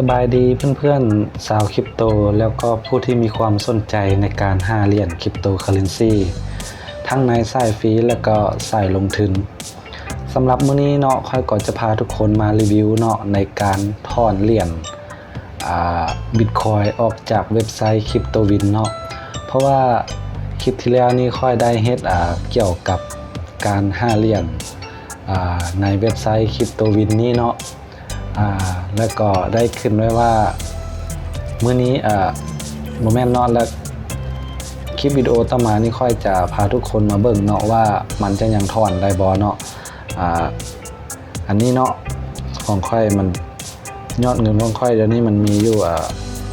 ສະບາຍດີເພື່ອນໆຊາວຄຣິບໂຕ ແລ້ວກໍຜູ້ທີ່ມີຄວາມສົນໃຈໃນການຫາຫຼຽນຄຣິບໂຕເຄີເຣນຊີ ທັງໃນສາຍຟຣີ ແລະກໍສາຍລົງທຶນ. ສຳລັບມື້ນີ້ເນາະ ຂ້ອຍກໍຈະພາທຸກຄົນມາຣີວິວເນາະ ໃນການຖອນຫຼຽນ ອາ ບິດຄອຍອອກຈາກເວັບໄຊຄຣິບໂຕວິນເນາະ ເພາະວ່າຄລິບທີ່ແລ້ວນີ້ຂ້ອຍໄດ້ເຮັດ ອາ ກ່ຽວກັບການຫາຫຼຽນ ອາ ໃນເວັບໄຊຄຣິບໂຕວິນນີ້ເນາະ ອາ ແລ້ວກໍໄດ້ຂຶ້ນໄວ້ວ່າ ມື້ນີ້ ອາ ບໍ່ແມ່ນເນາະ ແລະ ຄລິບວິດີໂອຕໍ່ມານີ້ ຂ້ອຍຈະພາທຸກຄົນມາເບິ່ງເນາະ ວ່າມັນຈະຍັງຖອນໄດ້ບໍ່ເນາະ. ອາ ອັນນີ້ເນາະ ຂອງຂ້ອຍມັນ ຍອດເງິນຂອງຂ້ອຍດຽວນີ້ມັນມີຢູ່ ອາ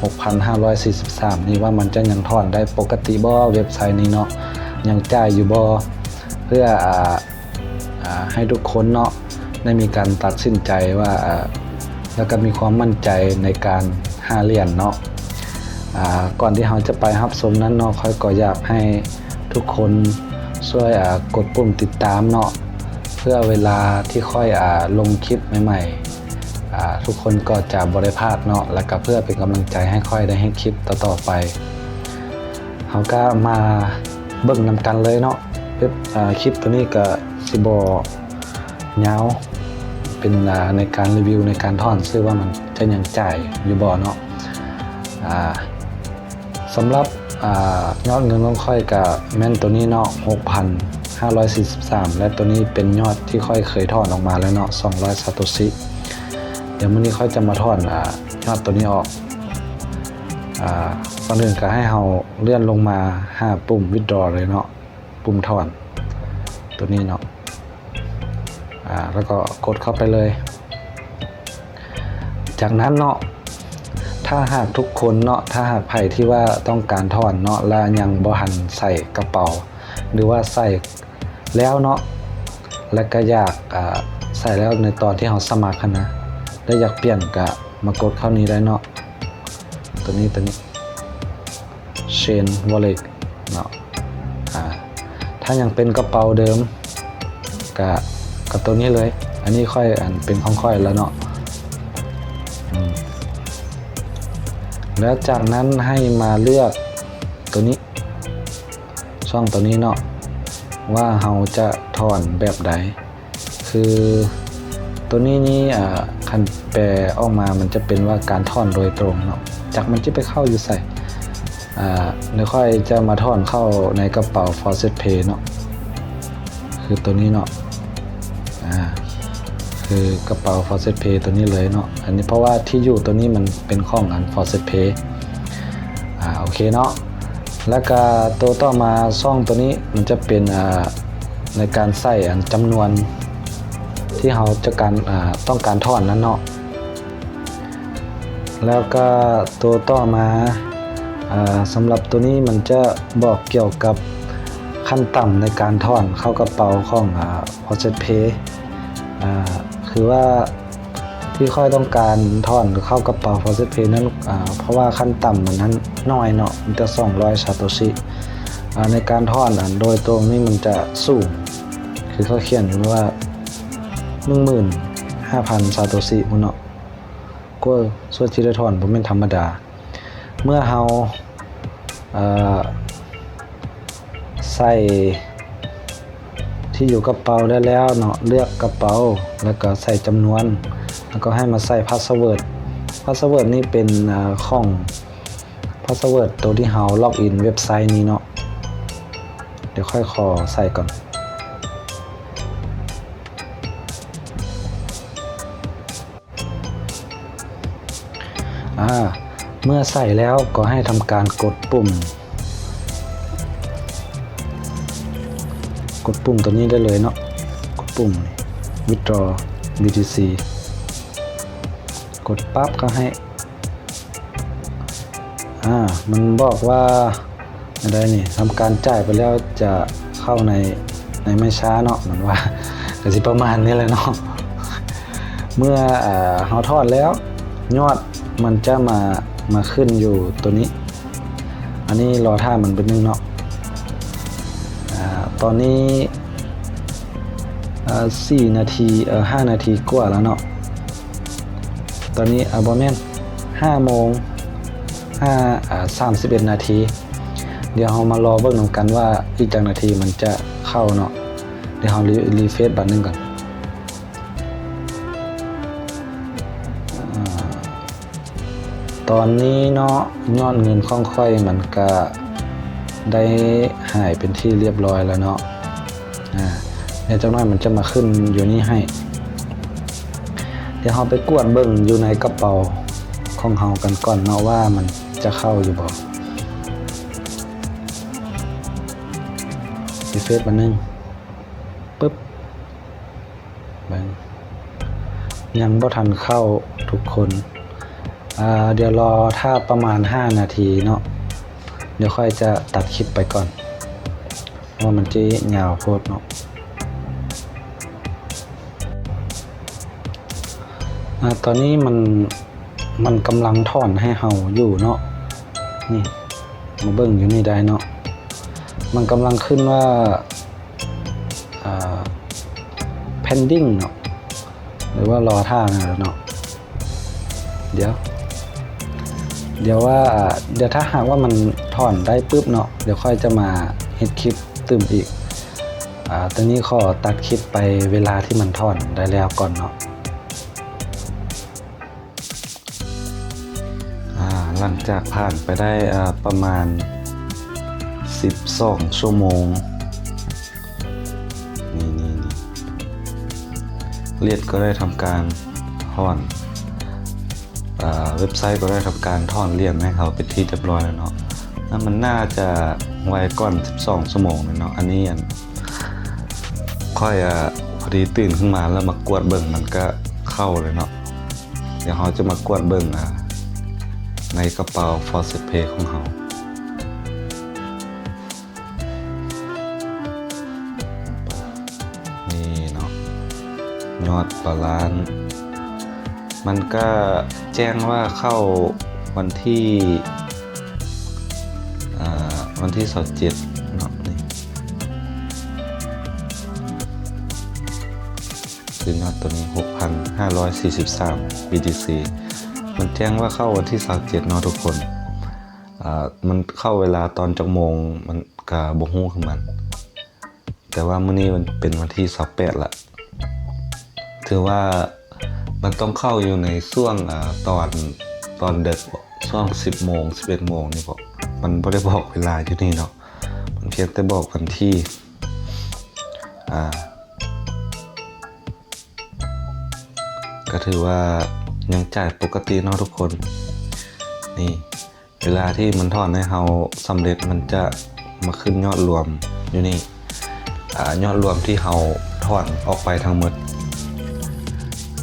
ຫົກພັນຫ້າຮ້ອຍສີ່ສິບສາມ ນີ້ ວ່າມັນຈະຍັງຖອນໄດ້ປົກກະຕິບໍ່ ເວັບໄຊນີ້ເນາະ ຍັງຈ່າຍຢູ່ບໍ່ ເພື່ອ ອາ ອາ ໃຫ້ທຸກຄົນເນາະ ໄດ້ມີການຕັດສິນໃຈວ່າ ອາ ແລ້ວກໍມີຄວາມໝັ້ນໃຈໃນການຫາຫຼຽນເນາະ. ອາ ກ່ອນທີ່ເຮົາຈະໄປຮັບຊົມນັ້ນເນາະ ຂ້ອຍກໍຢາກໃຫ້ທຸກຄົນຊ່ວຍ ອາ ກົດປຸ່ມຕິດຕາມເນາະ ເພື່ອເວລາທີ່ຂ້ອຍ ອາ ລົງຄລິບໃໝ່ໆ ອາ ທຸກຄົນກໍຈະບໍ່ໄດ້ພາດເນາະ ແລ້ວກໍເພື່ອເປັນກຳລັງໃຈໃຫ້ຂ້ອຍໄດ້ເຮັດຄລິບຕໍ່ໆໄປ. ເຮົາກໍມາເບິ່ງນຳກັນເລີຍເນາະ. ເວັບ ອາ ຄລິບໂຕນີ້ກໍຊິບໍ່ຍາວ ເປັນ ອາ ໃນການຣີວິວໃນການຖອນຊື່ວ່າມັນຈະຍັງຈ່າຍຢູ່ບໍ່ເນາະ. ອາ ສຳລັບ ອາ ຍອດເງິນຂອງຂ້ອຍກະແມ່ນໂຕນີ້ເນາະ ຫົກພັນຫ້າຮ້ອຍສີ່ສິບສາມ ແລະ ໂຕນີ້ເປັນຍອດທີ່ຂ້ອຍເຄີຍຖອນອອກມາແລ້ວເນາະ ສອງຮ້ອຍຊາໂຕຊິ. ດຽວມື້ນີ້ຂ້ອຍຈະມາຖອນ ອາ ຍອດໂຕນີ້ອອກ. ອາ ກ່ອນອື່ນກໍໃຫ້ເຮົາເລື່ອນລົງມາຫາປຸ່ມ withdraw ເລີຍເນາະ ປຸ່ມຖອນໂຕນີ້ເນາະ ອາ ແລ້ວກໍກົດເຂົ້າໄປເລີຍ. ຈາກນັ້ນເນາະ ຖ້າຫາກທຸກຄົນເນາະ ຖ້າຫາກໃຜທີ່ວ່າຕ້ອງການຖອນເນາະ ແລະ ຍັງບໍ່ທັນໃສ່ກະເປົາ ຫຼືວ່າໃສ່ແລ້ວເນາະ ແລະ ກະຢາກ ອາ ໃສ່ແລ້ວໃນຕອນທີ່ເຮົາສະໝັກຫັ້ນນະ ແລະ ຢາກປ່ຽນກະມາກົດເຂົ້ານີ້ໄດ້ເນາະ ໂຕນີ້ ໂຕນີ້ Change Wallet ເນາະ. ອາ ຖ້າຍັງເປັນກະເປົາເດີມ ກະ ກະໂຕນີ້ເລີຍ. ອັນນີ້ຂ້ອຍ ອັນ ເປັນຂອງຂ້ອຍແລ້ວເນາະ. ອືມ ແລ້ວຈາກນັ້ນໃຫ້ມາເລືອກໂຕນີ້ ຊ່ອງໂຕນີ້ເນາະ ວ່າເຮົາຈະຖອນແບບໃດ. ຄືໂຕນີ້ນີ້ ອາ ຄັນແປອອກມາມັນຈະເປັນວ່າການຖອນໂດຍຕົງເນາະ ຈັກມັນຈະໄປເຂົ້າຢູ່ໃສ. ອາ ດຽວຂ້ອຍຈະມາຖອນເຂົ້າໃນກະເປົາ Faucet Pay ເນາະ ຄືໂຕນີ້ເນາະ. ອາ ຄືກະເປົາ Faucet Pay ໂຕນີ້ເລີຍເນາະ. ອັນນີ້ເພາະວ່າທີ່ຢູ່ໂຕນີ້ມັນເປັນຂອງອັນ Faucet Pay. ອາ ໂອເຄເນາະ. ແລ້ວກະໂຕຕໍ່ມາ ຊ່ອງໂຕນີ້ມັນຈະເປັນ ອາ ໃນການໃສ່ອັນຈຳນວນທີ່ເຮົາຈະການ ອາ ຕ້ອງການຖອນນັ້ນເນາະ. ແລ້ວກະໂຕຕໍ່ມາ ອາ ສຳລັບໂຕນີ້ມັນຈະບອກກ່ຽວກັບຂັ້ນຕ່ຳໃນການຖອນເຂົ້າກະເປົາຂອງ ອາ Faucet Pay. ອາ ຄືວ່າ ທີ່ຂ້ອຍຕ້ອງການຖອນເຂົ້າກະເປົາ Faucet Pay ນັ້ນ ອາ ເພາະວ່າຂັ້ນຕ່ຳມັນນັ້ນໜ້ອຍເນາະ ມີແຕ່ສອງຮ້ອຍຊາໂຕຊິ. ອາ ໃນການຖອນອັນໂດຍຕົງນີ້ມັນຈະສູງ ຄືເຂົາຂຽນວ່າ ໜຶ່ງໝື່ນຫ້າພັນຊາໂຕຊິພຸ້ນເນາະ. ກວ່າສ່ວນຊິໄດ້ຖອນບໍ່ແມ່ນທຳມະດາ. ເມື່ອເຮົາ ເອີ ໃສ່ທີ່ຢູ່ກະເປົາໄດ້ແລ້ວເນາະ ເລືອກກະເປົາ ແລ້ວກໍໃສ່ຈຳນວນ ແລ້ວກໍໃຫ້ມາໃສ່ພາສເວີດ. ພາສເວີດນີ້ເປັນ ເອີ ຂອງ ພາສເວີດໂຕທີ່ເຮົາລັອກອິນເວັບໄຊນີ້ເນາະ. ດຽວຂ້ອຍຂໍໃສ່ກ່ອນ. ອາ ເມື່ອໃສ່ແລ້ວກໍໃຫ້ທຳການກົດປຸ່ມ ກົດປຸ່ມໂຕນີ້ໄດ້ເລີຍເນາະ ກົດປຸ່ມ withdraw BTC ກົດປັບກໍໃຫ້ ອາ ມັນບອກວ່າ ອັນໃດນີ້ ທຳການຈ່າຍໄປແລ້ວຈະເຂົ້າໃນ ໃນໄມຊາເນາະ ມັນວ່າ ກະຊິປະມານນີ້ແຫຼະເນາະ. ເມື່ອ ເອີ ເຮົາຖອນແລ້ວ ຍອດມັນຈະມາ ມາຂຶ້ນຢູ່ໂຕນີ້. ອັນນີ້ລໍຖ້າມັນແປັບໜຶ່ງເນາະ. ອາ ຕອນນີ້ ເອີ ສີ່ນາທີ ເອີ ຫ້ານາທີກວ່າແລ້ວເນາະ. ຕອນນີ້ ອາ ບໍ່ແມ່ນ ຫ້າໂມງ ຫ້າ ອ່າ ສາມສິບເອັດນາທີ. ດຽວເຮົາມາລໍເບິ່ງນຳກັນວ່າອີກຈັກນາທີມັນຈະເຂົ້າເນາະ. ດຽວເຮົາຣີ ຣີເຟຣຊບາດໜຶ່ງກ່ອນ. ອາ ຕອນນີ້ເນາະ ຍອດເງິນຂອງຂ້ອຍມັນກະໄດ້ຫາຍເປັນທີ່ລຽບລ້ອຍແລ້ວເນາະ. ອາ ດຽວຈັກໜ້ອຍມັນຈະມາຂຶ້ນຢູ່ນີ້ໃຫ້. ດຽວເຮົາໄປກວດເບິ່ງຢູ່ໃນກະເປົາຂອງເຮົາກັນກ່ອນເນາະ ວ່າມັນຈະເຂົ້າຢູ່ບໍ່. ຣີເຟຣຊບາດໜຶ່ງ. ປຶບ ເບິ່ງ ຍັງບໍ່ທັນເຂົ້າທຸກຄົນ. ອາ ດຽວລໍຖ້າປະມານຫ້ານາທີເນາະ. ດຽວຂ້ອຍຈະຕັດຄລິບໄປກ່ອນ ເພາະວ່າມັນຈະຍາວໂພດເນາະ. ອາ ຕອນນີ້ມັນ ມັນກຳລັງຖອນໃຫ້ເຮົາຢູ່ເນາະ. ນີ້ ມາເບິ່ງຢູ່ນີ້ໄດ້ເນາະ. ມັນກຳລັງຂຶ້ນວ່າ ອາ ເພນດິ້ງເນາະ ຫຼືວ່າລໍຖ້ານັ້ນແຫຼະເນາະ. ດຽວ ດຽວວ່າ ດຽວຖ້າຫາກວ່າມັນຖອນໄດ້ປຶບເນາະ ດຽວຂ້ອຍຈະມາເຮັດຄລິບຕື່ມອີກ. ອາ ຕອນນີ້ຂໍຕັດຄລິບໄປເວລາທີ່ມັນຖອນໄດ້ແລ້ວກ່ອນເນາະ. ອາ ຫຼັງຈາກຜ່ານໄປໄດ້ ອາ ປະມານສິບສອງຊົ່ວໂມງ ນີ້ ນີ້ ນີ້ ຫຼຽນກໍໄດ້ທຳການຖອນ ອາ ເວັບໄຊກໍໄດ້ທຳການຖອນຫຼຽນໃຫ້ເຮົາເປັນທີ່ລຽບລ້ອຍແລ້ວເນາະ. ແລ້ວມັນໜ້າຈະໄວກ່ອນສິບສອງຊົ່ວໂມງເນາະ. ອັນນີ້ ອັນ ຂ້ອຍ ອາ ພໍດີຕື່ນຂຶ້ນມາແລ້ວມາກວດເບິ່ງ ມັນກະເຂົ້າເລີຍເນາະ. ດຽວເຮົາຈະມາກວດເບິ່ງ ອາ ໃນກະເປົາ Faucet Pay ຂອງເຮົາ. ນີ້ເນາະ ຍອດບາລານ ມັນກະແຈ້ງວ່າເຂົ້າວັນທີ ອາ ວັນທີຊາວເຈັດເນາະ. ນີ້ ຄືຍອດໂຕນີ້ ຫົກພັນຫ້າຮ້ອຍສີ່ສິບສາມ ບີທີຊີ ມັນແຈ້ງວ່າເຂົ້າວັນທີຊາວເຈັດເນາະທຸກຄົນ. ອາ ມັນເຂົ້າເວລາຕອນຈັກໂມງ ມັນກະບໍ່ຮູ້ຄືກັນ ແຕ່ວ່າມື້ນີ້ມັນເປັນວັນທີຊາວແປດລະ. ຖືວ່າມັນຕ້ອງເຂົ້າຢູ່ໃນຊ່ວງ ອາ ຕອນ ຕອນເດິກ ຊ່ວງສິບໂມງ ສິບເອັດໂມງນີ້ບໍ ມັນບໍ່ໄດ້ບອກເວລາຢູ່ນີ້ເນາະ. ມັນພຽງແຕ່ບອກວັນທີ ອາ ກະຖືວ່າຍັງຈ່າຍປົກກະຕິເນາະທຸກຄົນ. ນີ້ ເວລາທີ່ມັນຖອນໃຫ້ເຮົາສຳເລັດ ມັນຈະມາຂຶ້ນຍອດລວມຢູ່ນີ້ ອາ ຍອດລວມທີ່ເຮົາຖອນອອກໄປທັງໝົດ.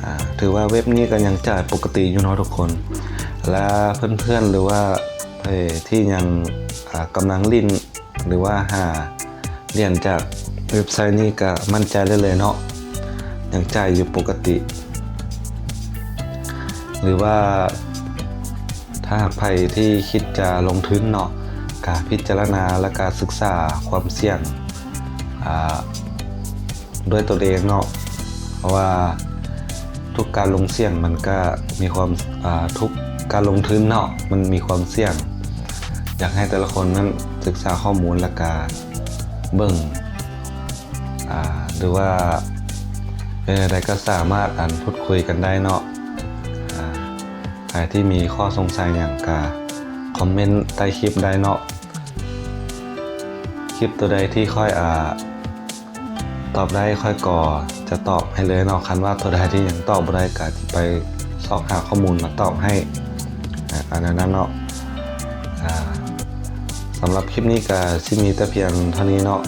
ອາ ຖືວ່າເວັບນີ້ກະຍັງຈ່າຍປົກກະຕິຢູ່ເນາະທຸກຄົນ. ແລະ ເພື່ອນໆ ຫຼືວ່າໃຜທີ່ຍັງ ອາ ກຳລັງຫຼິ້ນ ຫຼືວ່າຫາຫຼຽນຈາກເວັບໄຊນີ້ກະໝັ້ນໃຈໄດ້ເລີຍເນາະ ຍັງຈ່າຍຢູ່ປົກກະຕິ. ຫຼືວ່າຖ້າຫາກໃຜທີ່ຄິດຈະລົງທຶນເນາະ ກະພິຈາລະນາ ແລະ ກະສຶກສາຄວາມສ່ຽງ ອາ ດ້ວຍຕົນເອງເນາະ ເພາະວ່າທຸກການລົງສ່ຽງມັນກະມີຄວາມ ອາ ທຸກການລົງທຶນເນາະ ມັນມີຄວາມສ່ຽງ. ຢາກໃຫ້ແຕ່ລະຄົນນັ້ນສຶກສາຂໍ້ມູນ ແລະ ກະເບິ່ງ ອາ ຫຼືວ່າເປັນແນວໃດກະສາມາດ ອັນ ພູດຄຸຍກັນໄດ້ເນາະ. ອາ ໃຜທີ່ມີຂໍ້ສົງໄສຫຍັງກະຄອມເມັນໃຕ້ຄລິບໄດ້ເນາະ. ຄລິບໂຕໃດທີ່ຂ້ອຍ ອາ ຕອບໄດ້ ຂ້ອຍກໍຈະຕອບໃຫ້ເລີຍເນາະ. ຄັນວ່າໂຕໃດທີ່ຍັງຕອບບໍ່ໄດ້ ກໍຈະໄປຊອກຫາຂໍ້ມູນມາຕອບໃຫ້ ອາ ອັນນັ້ນເນາະ. ອາ ສຳລັບຄລິບນີ້ກໍຊິມີແຕ່ພຽງເທົ່ານີ້ເນາະ.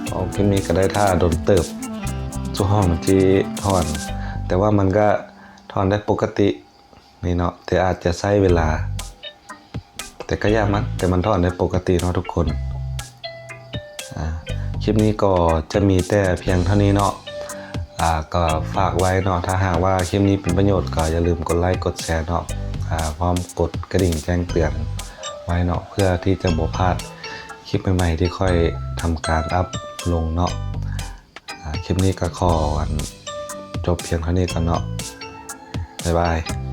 ເພາະຄລິບນີ້ກໍໄດ້ຖ້າດົນເຕີບ ຊ່ວງມັນຊິຖອນ ແຕ່ວ່າມັນກໍຖອນໄດ້ປົກກະຕິ ນີ້ເນາະ ແຕ່ອາດຈະໃຊ້ເວລາ ແຕ່ກະຢ່າມັນ ແຕ່ມັນຖອນໄດ້ປົກກະຕິເນາະທຸກຄົນ. ອາ ຄລິບນີ້ກໍຈະມີແຕ່ພຽງເທົ່ານີ້ເນາະ. ອາ ກໍຝາກໄວ້ເນາະ ຖ້າຫາກວ່າຄລິບນີ້ເປັນປະໂຫຍດ ກໍຢ່າລືມກົດໄລກົດແຊເນາະ ອາ ພ້ອມກົດກະດິ່ງແຈ້ງເຕືອນໄວ້ເນາະ ເພື່ອທີ່ຈະບໍ່ພາດຄລິບໃໝ່ໆ ທີ່ຂ້ອຍທຳການອັບລົງເນາະ. ອາ ຄລິບນີ້ກໍຂໍ ອັນ ຈົບພຽງເທົ່ານີ້ກ່ອນເນາະ. ບາຍບາຍ.